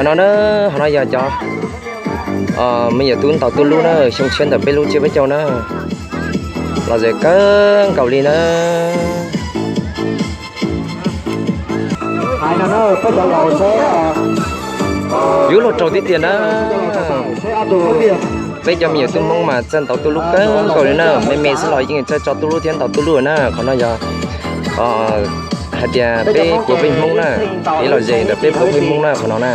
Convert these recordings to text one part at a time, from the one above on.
Qhov no na, qhov no yog cov me nyuam tub ntaus tuj lub na, xyoo tshiab ntawm peb lub tsiab peb caug na. Lom zem kawg nkaus li na. Yuav luag raug tib tiag na. Peb cov me nyuam tub Hmoob mas txawj ntaus tuj lub kawg nkaus li na, me me xwb los yeej txawj tso tuj lub thiab ntaus tuj lub na. Qhov no yog hais tias peb puav pheej Hmoob na, kev lom zem ntawm peb puav pheej Hmoob na qhov no na.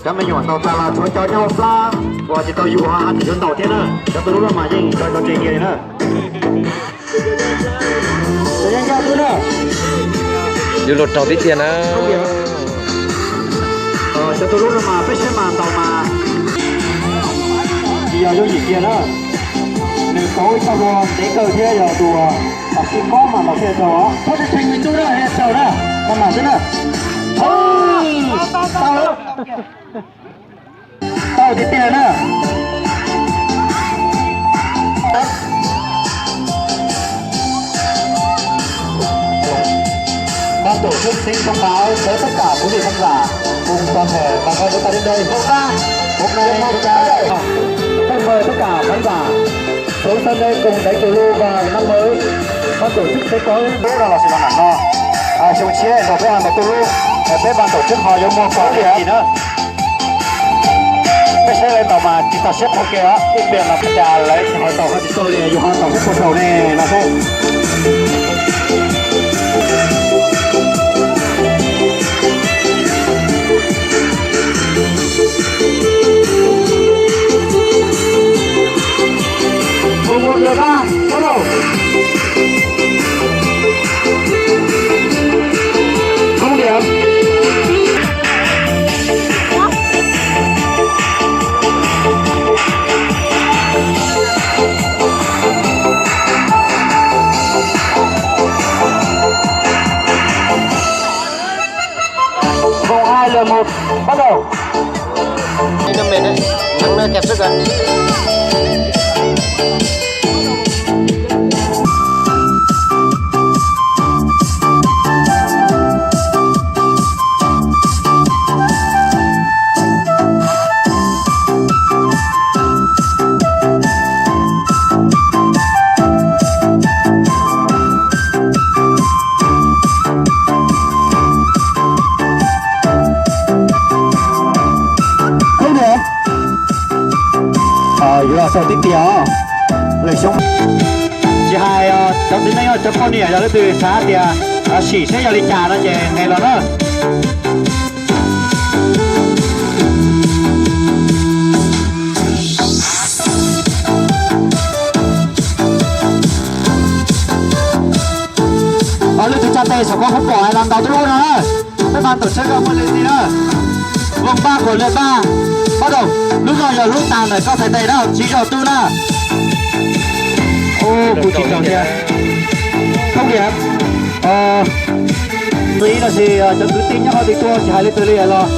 Cov me nyuam ntaus tas los tshuav cov nyob hauv plab uas tsis tau yus ho tsis tshua ntaus thiab na, cov tuj lub mas yeej tso tso tseg kiag li na. Yuav luag raug tib tiag na. Cov tuj lub no mas peb siab mas ntaus mas tsis yog yooj yim kiag na. Nws tau ib txoj hlua ntev kawg thiab yog tus tam sim mob mas ntaus thiaj raug os. Thov tseem me tub na, raug na, tau mam xwb na. Tau, tau tiag tiag na. Ban tổ chức xin thông báo tới tất cả quý vị khán giả cùng toàn thể bà con chúng ta đến đây. Hôm nay chúng ta rất mời tất cả khán giả xuống sân đây cùng đánh cù lu và năm mới. Ban tổ chức sẽ có lub no los sis los nam no, xyoo tshiab nrog peb ho ntaus tuj lub, peb ban tổ chức ho yuav muag pom li na. Peb saib lawv ntaus mas tsis txog siab qhov kev os, ib pliag no cas lawv ho ntaus ho tsis txog li, yus ho ntaus siab puag saum ne no seb. Mười một, mười ba, bắt đầu. Không điểm. Vòng hai, lượt một, bắt đầu. Năm mệt đấy, nắng nó kẹt sức rồi. Không điểm. Yuav los sau tib tiag os. Lawm xyoo tsis hais cov txiv neej cov poj niam yog leej twg xav tias sim seb yog li cas no ces nqes los na. Leej twg tsa tes saum koj pom hais los ntaus tuj lub no na. Peb ban tổ chức muaj li xi na. Vòng ba của lượt ba bắt đầu. Lub no yog lub tag ntawm koj tsa tes na, tsis zaum tuj na. Kuv tsis tau tias không điểm. Ib los sis cov kwv tij nyob qhov twg tuaj tsis hais leej twg li los,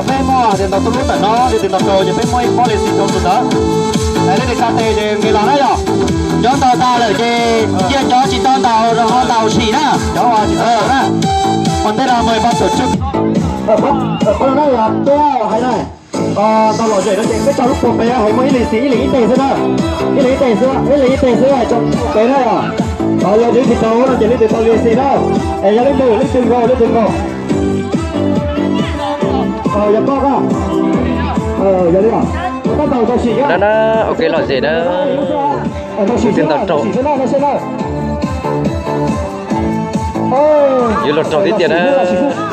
peb muaj tias ntaus tuj lub ntawm no, leej twg ntaus raug ces peb muaj ib pob li xi rau tus ntawd. Leej twg tsa tes ces nqis los na yom. Cov ntaus tag lawm ces cia cov tsis tau ntaus ho ntaus sim na, cov tsis tau ntaus na. Ua ntej no mời ban tổ chức. Ntaus lom zem no ces peb tso lub puag pem heev, muaj ib li xi, ib leeg ib tes xwb na. Ib leeg ib tes xwb, ib leeg ib tes xwb, tso pem na yom. Yog leej twg tsis tau no ces leej twg tau li xi na. Es yog leej twg, leej twg nkaus, leej twg nkaus. Yog koj, yog li, koj ntaus tau sim na. Ok, lom zem na. Tus twg ntaus raug. Yuav luag raug tib tiag na.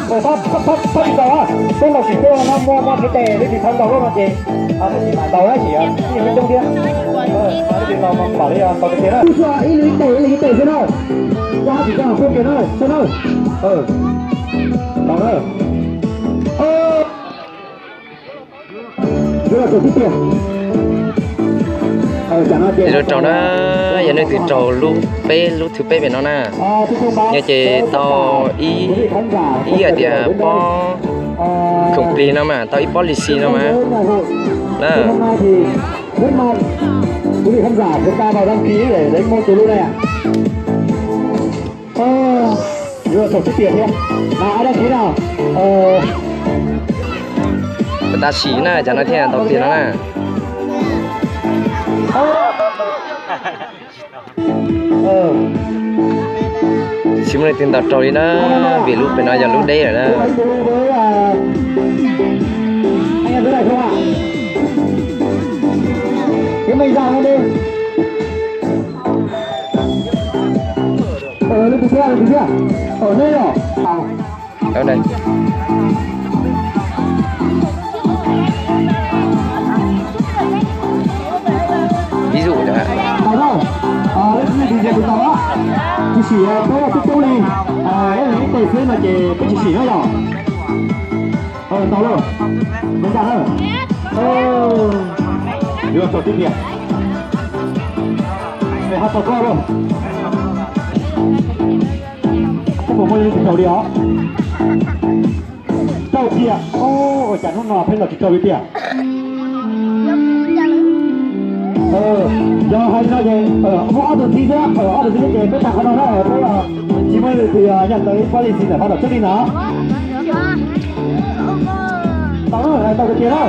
Peb ntaus sim peb no muaj muaj kev tes, leej twg tau ntaus loj no ces peb sim mam ntaus na, sim ib coob thiab. Leej twg ntaus mas pom li ntaus tiag tiag na. Ib leeg ib tes, ib leeg ib tes xwb na. Yog hab tsis tau kuj kiag na, xwb na. Ntaus na. Yuav luag raug na, yog leej twg raug lub peb, lub thib peb pem no na, nyob ces tau ib, ib hais tias pob khoom plig no mas tau ib pob li xi no mas na. Quý vị khán giả chúng ta vào đăng ký để đến mua từ lô này ạ. Ơ, vừa tổ chức tiệc kìa. Nào, ai đăng ký nào? Ờ, Puas tas sim na, cov no thiaj ntaus kiag no na. Tsis muaj leej twg ntaus raug li na, vim lub pem no yog lub deb lawm na. Ví dụ chẳng hạn. Tsis sim peb tub tub li, ib leeg ib tes xwb no ces peb tsis sim na yom. Tau lawm, nyob ntag na. Yuav tau tib tiag. Es ho tau koj lauj. Koj puas muaj leej twg raug li os? Raug tiag. Ua cas hnub no peb los tsis raug li tiag? Yog hais li no ces muaj ob tug txiv xwb, ob tug txiv ces peb tag qhov no na, peb tsis muaj leej twg yog nyob ntawd ib pob li xis ntawm qhov tom txwb li ntawd. Tau na, tau tiag tiag na.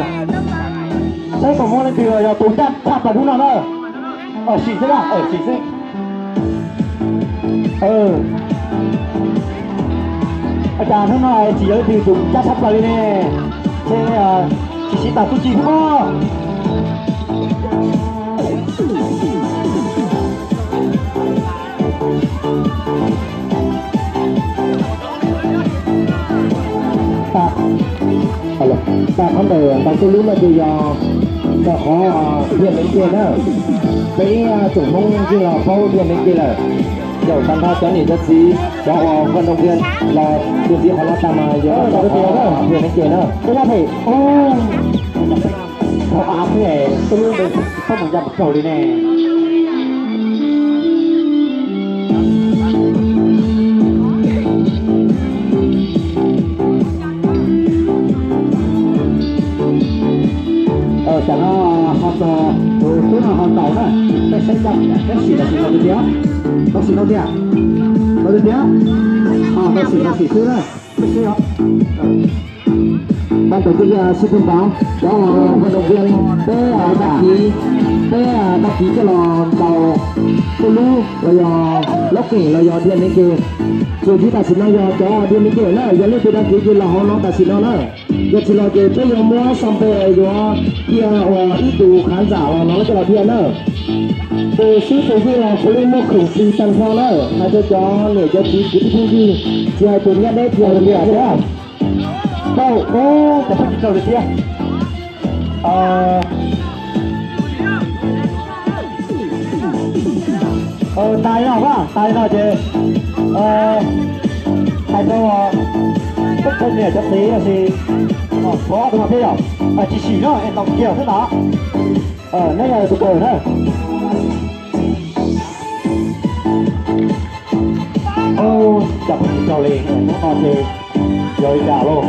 Saib puas muaj leej twg yog tus ncaj tshaj plaws hnub no na. Sim xwb na, sim xwb. Ua cas hnub no tsis yog leej twg tus ncaj tshaj plaws li ne? Tsis siv tas txuj ci xwb pob. Tas qhov ntawm ntaus tuj lub no ces yog ntaus qhov dhia neev ke na. Peb tsoom Hmoob yeej los paub dhia neev ke lawm. Zaum tag nrho cov niam cov txiv, cov uas koj nroo kiag los tus ntxiv qhov no tas mas yuav ntaus qhov dhia neev ke na. Thaum av xwb es tuj lub npe txhob mus ya mus raug li ne. Tam no ho txog tus tub no ho ntaus na, peb saib coj peb sim los sis ntaus tiag, tau sim no tiag, tau tiag, tau sim los sim xwb na, peb saib os. Ban tổ chức xin thông báo cov vận động viên peb đăng ký, peb đăng ký coj los ntaus tuj lub los yog lab keem los yog dhia neev ke. Txuas ntxiv tam sim no yog cov dhia neev ke na, yog leej twg đăng ký ces los hauv no tam sim no na. Yog tsis los ces peb yuav muab sau npe yuav dhia ua ib tus khán giả los no coj los dhia na. Tus xib tus vij los puav leej muaj khoom plig tag nrho na, hais rau cov niam cov txiv kwv tij phooj ywg, tsis hais tus nyab deb thiab tus nyab deb. Tau, cov phooj ywg raug li thiab. Tas li no, tas li no ces hais rau peb cov niam cov txiv los sis pov tus no thiab yom, tsis sim no es ntaus kiag xwb ntag. Neb yog tus kawg na. Cas peb tsis raug li, hnub no ces yog li cas lauj?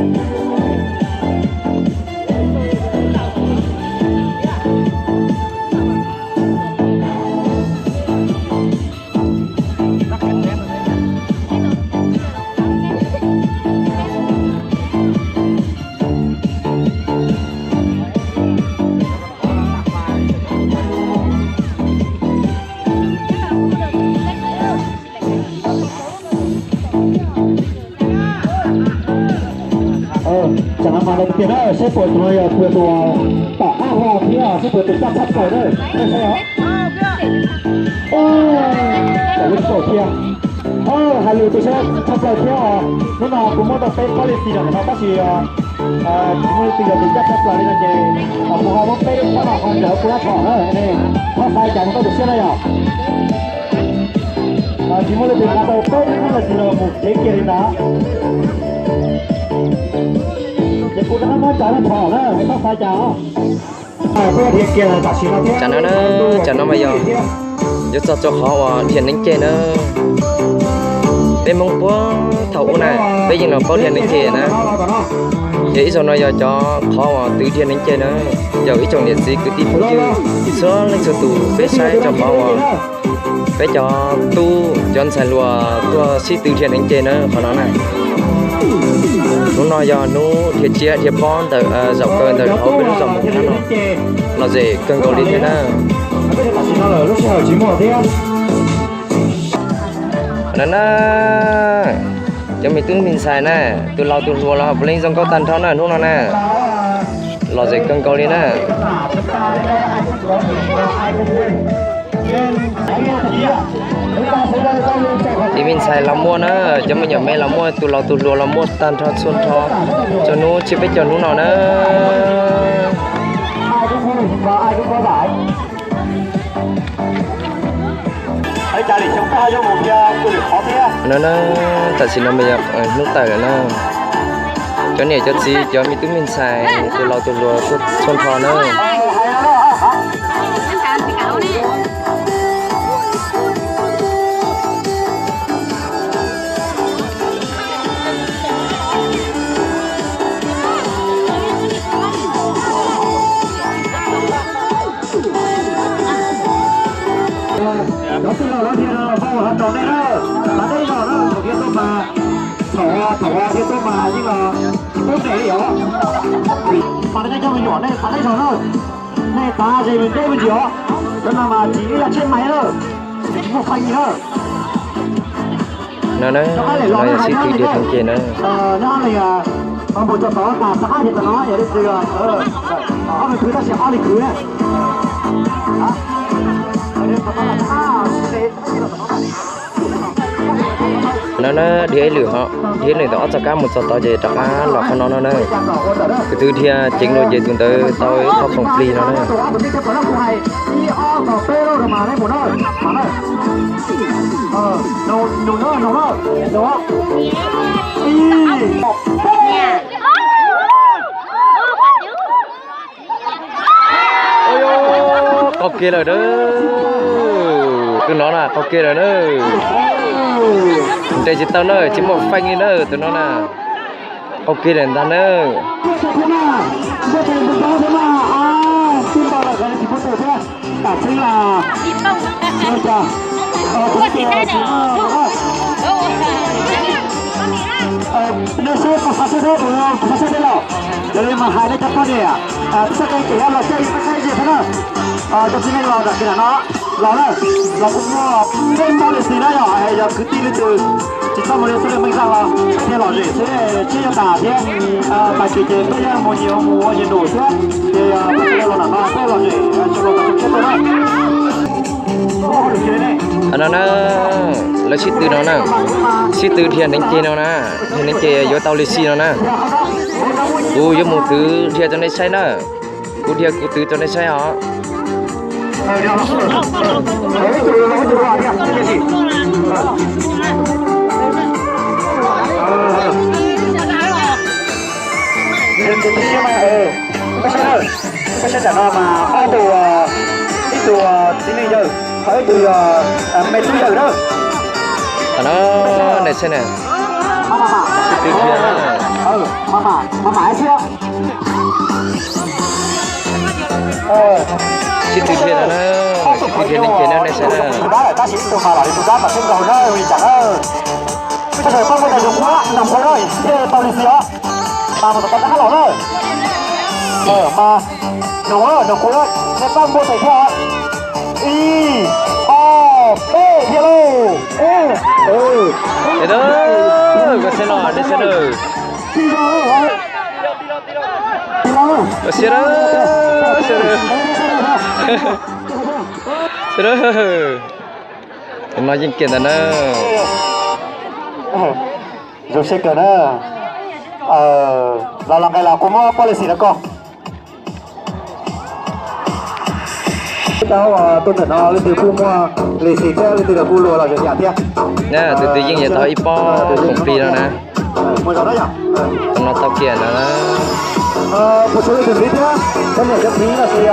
Tsam no mas los tiag na, saib puas tus no yog puas tus tom qab hlo thiab, saib puas tus caj tshaj plaws na. Saib os. Tam lub saum thiab. Hais lus tus saib tshaj plaws thiab os. Hnub no kuv muab tau peb pob li xis no tab sis tsis muaj leej twg yog tus caj tshaj plaws li no ces kuv ho muab peb pob no ho ntawm kuv lab tshom na. Txhob xav cas mus tau tus siab na yom. Tsis muaj leej twg nqa tau peb pob li xis los mus tsev kiag li ntag. Ces kuv rov qab muab cov lab tshom na, txhob xav cas os. Tsam no na, tsam no mas yog yuav txog rau qhov uas dhia neev ceg na. Peb Hmoob puag thaum ub na, peb yeej los paub dhia neev ceg na. Ces ib zaug no yog cov qhov uas twv dhia neev ceg na. Yog ib tsoom niam txiv kwv tij phooj ywg txhua leej txhua tus, peb saib rau qhov uas peb cov tub cov ntxhais hluas tuaj sib tw dhia neev ceg na qhov no na. Hnub no Yog hnub dhia tsiab dhia pob ntawm zaum kawg ntawm hauv peb lub zos Moos Thab no, lom zem kawg nkaus li thiab na. Na na, cov me tub me ntxhais na, tus laus tus hluas los puav leej zoo nkauj tag nrho na hnub no na. Lom zem kawg nkaus li na. Cov me ntxhais los muaj na, cov me nyuam me los muaj, tus laus tus hluas los muaj tag nrho txhua nrho, txog hnub tsiab peb caug hnub no na. No na, tam sim no mas yog hnub tawm lawm na. Cov niam cov txiv cov me tub me ntxhais tus laus tus hluas txhua nrho na. Cov tij laug lawv dhia no los tau hav rau nej na, tav teb zog na, thaum dhia tuaj mas, thaum thaum dhia tuaj mas yeej los tsis pub tes li os. Mas nej cov me nyuam nej tav teb zog na, nej tav ze me deb me ntsis os, cov no mas tsis ib yam tsheb mais na, tsis muaj fais li na. No na, no yog sib tw dhia theem ce na. No na, dhia ib lwm ho, dhia ib lwm ntawm ob txoj kab mus txog tod ces rov qab los qhov no no na. Tus twg dhia ceev dua ces tus ntawd tau ib qho khoom plig no na. Qaug kiag lawm na. Tus no na qaug kiag lawm na. Nres tsis tau na, tsis muaj feej li na tus no na. Qaug kiag lawm ntag na. Nej saib, saib saib los, yog li mas hais nej cov poj niam, txoj kev ces yog los caij ib qab qaib ze thiab na. Cov txiv neej los nram kev nram no, los na, los kuj muaj peb pab lwm xis na yom, yog kwv tij leej twg tsis txhob mus li xwb li meej zaj los peb thiaj lom zem xwb, thiab yog tas thiab, tag kis ces peb yeej mus nyias mus ua nyias num thiab, ces peb thiaj li los nram no peb lom zem rau los tau kiab tau na. No na, lawv sib tw no na, sib tw dhia hneev ceg no na, dhia hneev ceg yuav tau li si no na. Kuv yuav mus twv dhia rau nej saib na, kuv dhia kuv twv rau nej saib os. Peb sab tam no mas ob tug, ib tug txiv neej yawg, ho ib tug yog me tub yawg na. Qhov no nej saib na, sib tw dhia na. Sib tw dhia no na, sib tw dhia neeg ces na nej saib na. Tab sis ib tug mas los li tus dab mas thiab nkaus na, li cas na. Peb sawv daws pab muab tes zoo kuv na, nrog kuv na, thiaj tau li xwb os. Mas mus tom qab los na. Mas nug, nug kuv na, nej pab muab tes thiab os. Ib, ob, peb, dhia lauj. Koj saib no, nej saib na. Koj saib na, saib na. Saib na. No yeej kiag ntag na. Zoo siab kawg na. Los los nqe los kuv muab policy rau koj. Cov tuaj ntawm no leej twg kuj muaj lì xì thiab leej twg los kuj luag los zem yam thiab. Tus twg yeej yuav tau ib pob khoom plig no na. Tus no tau kiag no na. Cov niam cov txiv los sis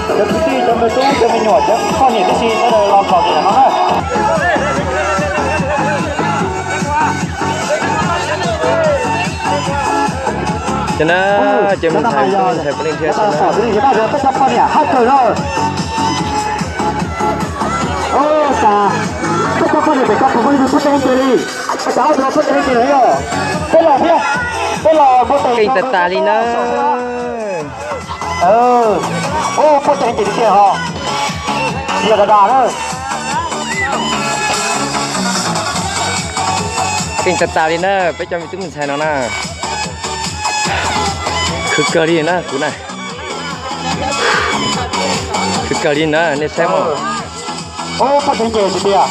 cov kwv tij cov me tub cov me nyuam cov poj niam tib si sawv daws los txog tim no na. Ces na, ces mus ntxhais ntxhais peb leej thiab xwb na. Peb cov poj niam haj kawg na. Cas peb cov poj niam pem ko puas muaj ib tug pub tes heev li? Cas ob tug pub tes heev li yog? Peb los thiab, peb los Keej tas tas li na. Ua puas tseem ces tiag ho. Xias tas tas na. Keej tas tas li na, peb cov me tub me ntxhais no na. Khwv kawg li na kuv na. Khwv kawg li na, nej saib mog. Ua puas tseem ces tiag tiag.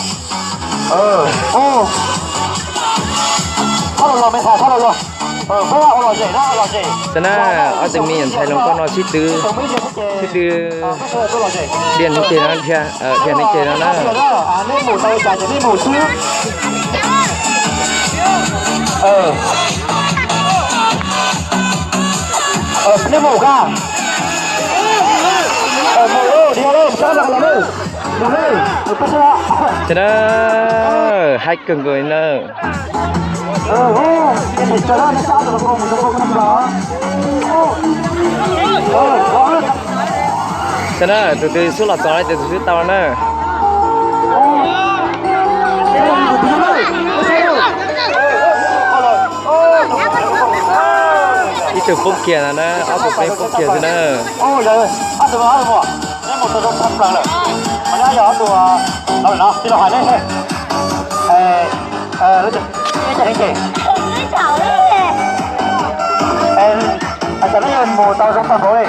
Thab los los me ntxhais, thab los los. Xwb na, ob tug me nyuam ntxhais hluas nkauj no sib tw, sib tw dhia neeg ceg no, dhia neeg ceg no na. Xwb na, haib kawg nkaus li na. Xwb na, tus twg xub los txog tus twg xub tau na. Ib tug poob kiag ntag na, ob tug peb poob kiag xwb na. Mus tau zoo tag npaum li.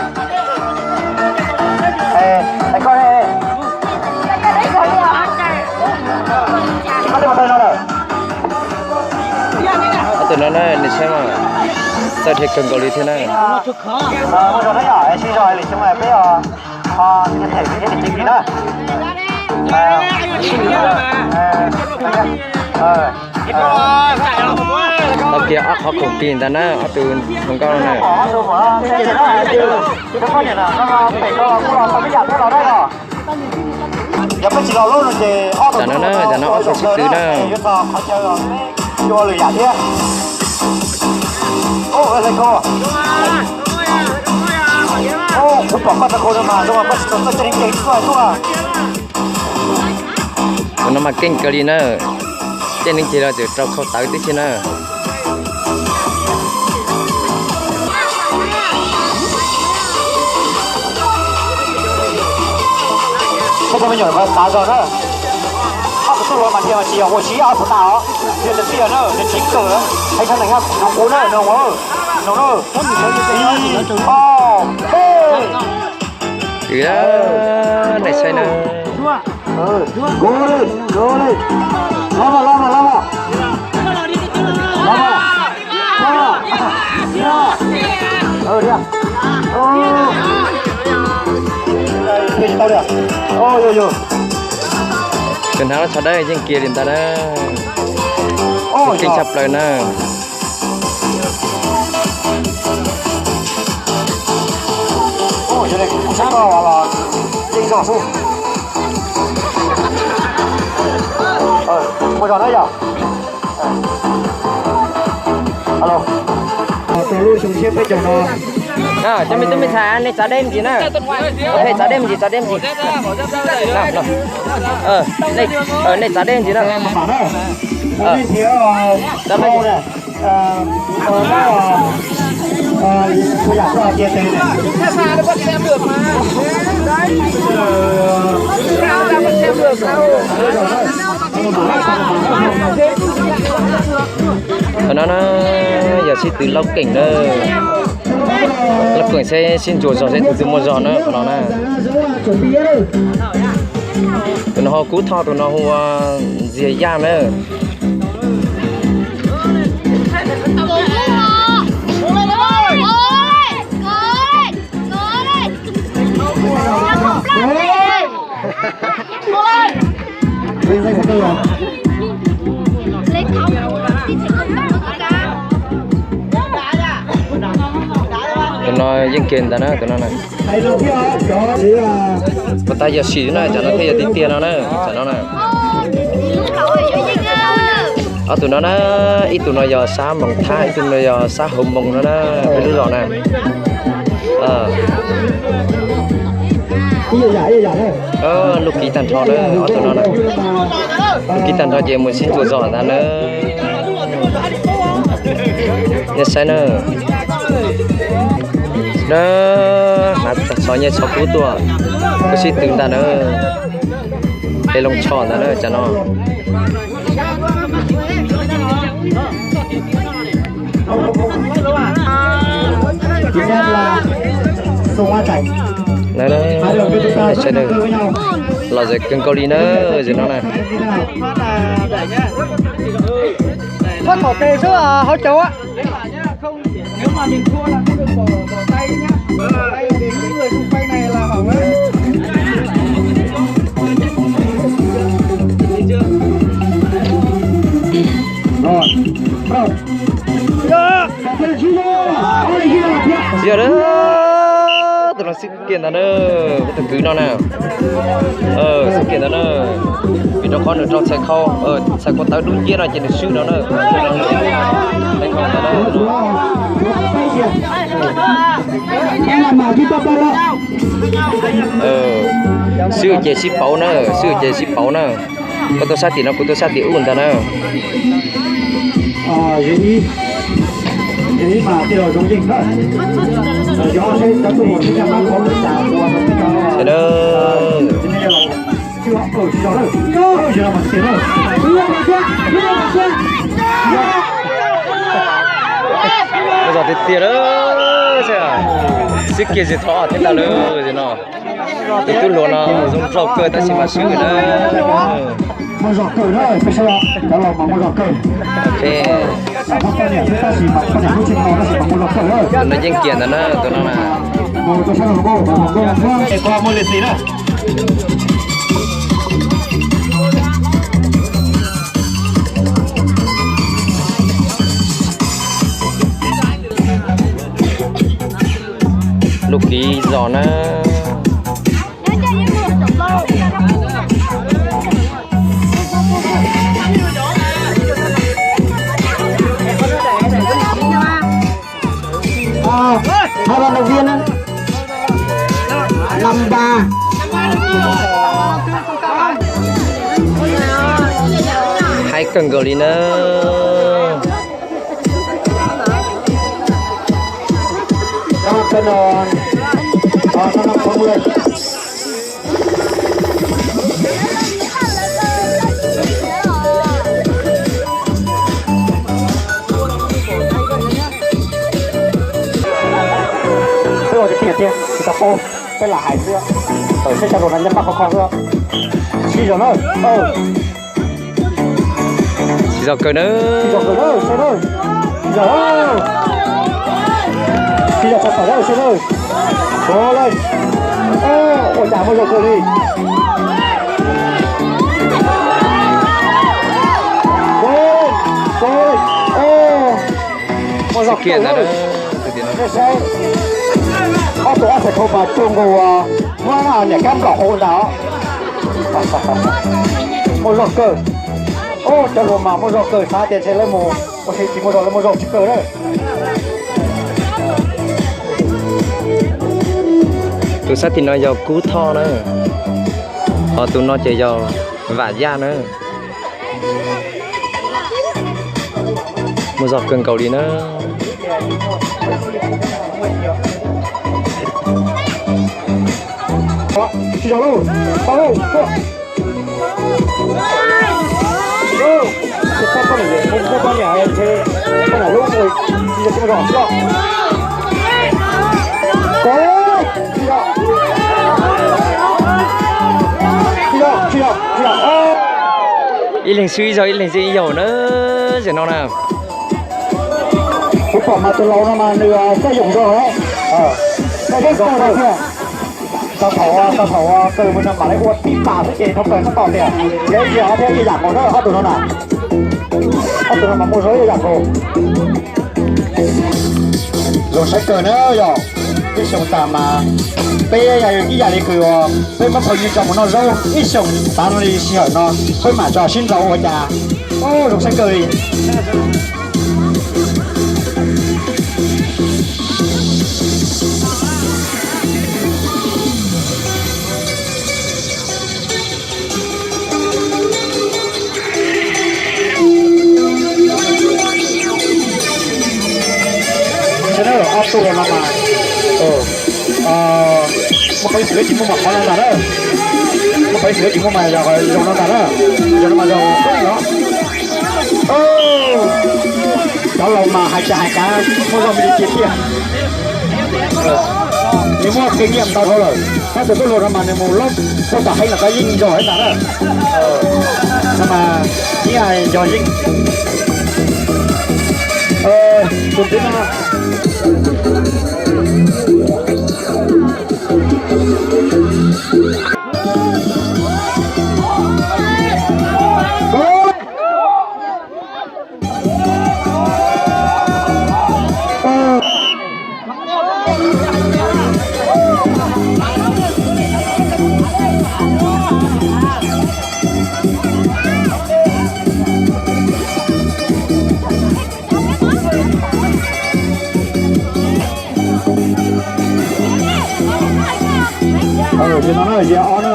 Koj ne? Ob tug no na, nws saib mas txawj dhia kawg nkaus li thiab na. Mus zog na yom, sib zog li xyoo peb os. Tau kiag ob qhov khoom plig ntag na, ob tug hluas nkauj no na. Tam no na, tam no ob tug sib tw na. Tus no mas keej kawg li na. Caij neeg ceg los tseem rau khau tawv tib si na. Ob tug me nyuam no xav zog na. Ob tug tub hluas mas kiag mas tsis yog ua si ob tug na os. Yog tias tij yog na, nws tsis kawm, hais txog neeg no kuv na, no, no, no. Ib, ob, peb. Nej saib na. Los mas, los mas, los mas. Los mas. Tus hnav lub tsho dawb yeej kiag li ntag na. Keej tshaj plaws na. Tus lub xyoo tshiab peb caug no. Cov me tub me ntxhais, nej txav deb me ntsis na. Ok, txav deb me ntsis, txav deb me ntsis. Nej txav deb me ntsis na. Qhov no na yog sib tw laub keem na. Laub keem seb sib ntsuas zog seb tus twg muaj zog na qhov no na. Tus no hu Kub Thoj, tus no hu ua Ntxiag Yaj na. Tus no yeej kiag ntag na, tus no na. Puas tab yog sim na, tsam no thiaj yog tiag tiag no na, tsam no na. Ob tug no na, ib tug no yog sab Moos Thab, ib tug no yog sab Hauv Moos no na, peb lub zos na. Lub kiv tag nrho na, ob tug no na. Lub kiv tag nrho ces mus sib ntsuas zog ntag na. Nej saib na. Na, hnav txog nyiaj txog kub tuaj, kuv sib tw ntag na. Peb loo tsho ntag na tsam no. Sawv daws lom zem kawg nkaus li na, zem no na. Pab thom tes xwb hauv caug. Yog, tus no xwb kiag ntag na, tus kwv no na. Xwb kiag ntag na, vim rau qhov nws rau txhais khau, txhais khau tawv dub nciab no ces nws swb no na. Swb ces sib pauv na, swb ces sib pauv na. Koj tuaj sab tim no, kuv tuaj sab tim ub ntag na. Zom tiag tiag lawm, xwb kiag zem thov thiab ntag lawm no. Tus tub hluas no zoo nraug kawg tab sis mas swb na. Muaj zog kawg na, peb saib cov laus mas muaj zog kawg. Poj niam xwb tab sis mas poj niam lub tsis no tab sis mas muaj zog kawg na. Tus no yeej kiag ntawd na, tus no na. Lub kiv zos na. Hai vận động viên năm ba. Hais kawg nkaus li na. Peb ua tiag tiag, tsis tau paub, peb lam hais xwb. Tawm seb cov hluas no nyob pab khov kho xwb. Sib zog na. Sib zog kawg na. Sib zog kawg na, sawv daws. Sib zog. Sib zog tshaj tawm na, sawv daws. Ua cas muaj zog kawg li. Muaj zog kiag ntawd. Nej saib, ob tug ob txhais khau mas cuag nkaus muab niam kab nplaum hauv ntag os. Muaj zog kawg. Cov hluas mas muaj zog kawg, xav tias ntshe lawv mus ua si tsis muaj zog, lawv muaj zog tsis kawg na. Tus sab tim no yog Kub Thoj na, ho tus no ces yog Vam Yaj na. Muaj zog kawg nkaus li na. Ib leeg swb ib zaug, ib leeg swb ib zaug na, zem no na. Kuv pom mas tus laus no mas nws xav yoom zog, xav yoom zog thiab. Tau thaum, tau thaum kaw mus no mam li ua tib pas xwb ces thaum kaw sab tom tias, ces ib yam thiab ib yam nkaus na ob tug no na. Ob tug no mas muaj zog ib yam nkaus. Zoo saib kawg na yog, ib xyoo tas mas peb ib yam li kws uas peb muab phaw ywg tso mus noj zaub, ib xyoo tas li sij hawm no peb mam tso sib nraus ua cas. Zoo saib kawg li. Ob tug no mas, muaj qhov xwm tsis muaj mas qhov no ntag na. Muaj qhov xwm tsis muaj mas yog zoo no ntag na. Yog no mas zoo no. Cov laus mas hais cas hais kav muaj zog me ntsis tiag. Nws muaj qee nyiaj ntau dhau lawm, tab sis txoj hlua no mas nws mus lob puag tom heev los koj yeej nrog ib ntag na. No mas yeej nrog yeej. Tus tib no. Ces no na, ces ob na.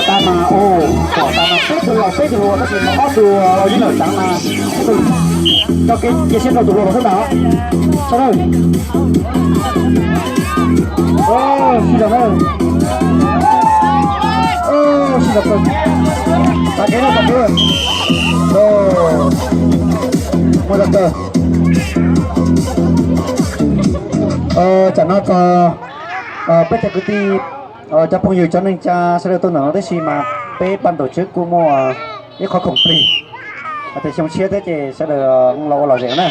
Tag mas, pom tas mas peb tug los peb tug hluas tab sis mas ob tug los yeej lawm tag mas, coj kev cia siab rau tus hluas los xwb ntag. Sawv daws. Sib zog na. Sib zog kawg. Tag kev na, tag kev. Muaj zog kawg. Tsam no txog peb cov kwv tij, cov phooj ywg, cov neej tsa sawv daws tuaj ntawm no tib si mas peb pab ntaus tswb kuj muaj ib qho khoom plig. Hais tias xyoo tshiab thiab ces sawv daws los ua lom zem na.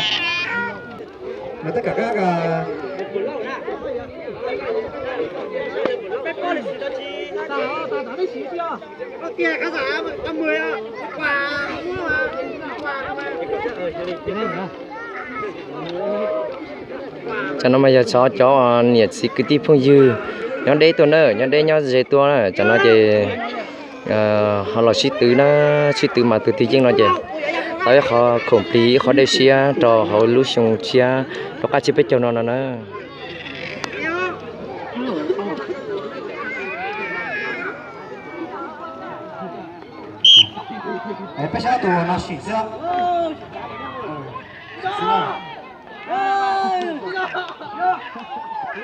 Tsam no mas yog txog cov niam txiv kwv tij phooj ywg nyob deb tuaj na, nyob deb nyob ze tuaj na. Tsam no ces ho los sib twv na, sib twv mas tus twg yeej no ces tau ib qho khoom plig ib qho dej siab rau hauv lub xyoo tshiab rau qab tsib peb caug no no na. Peb saib tus no sim xwb.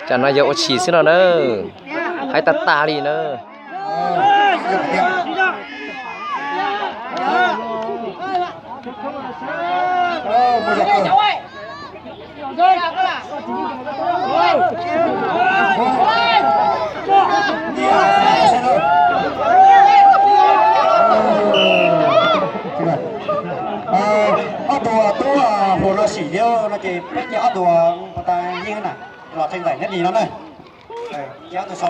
Tsam no yog ua tshis xwb no na, haib tag tag li na. Ob tug tub hluas no sim thiab no ces peb cia ob tug pas tas yeej na, los tseem zaim nyob nim no na.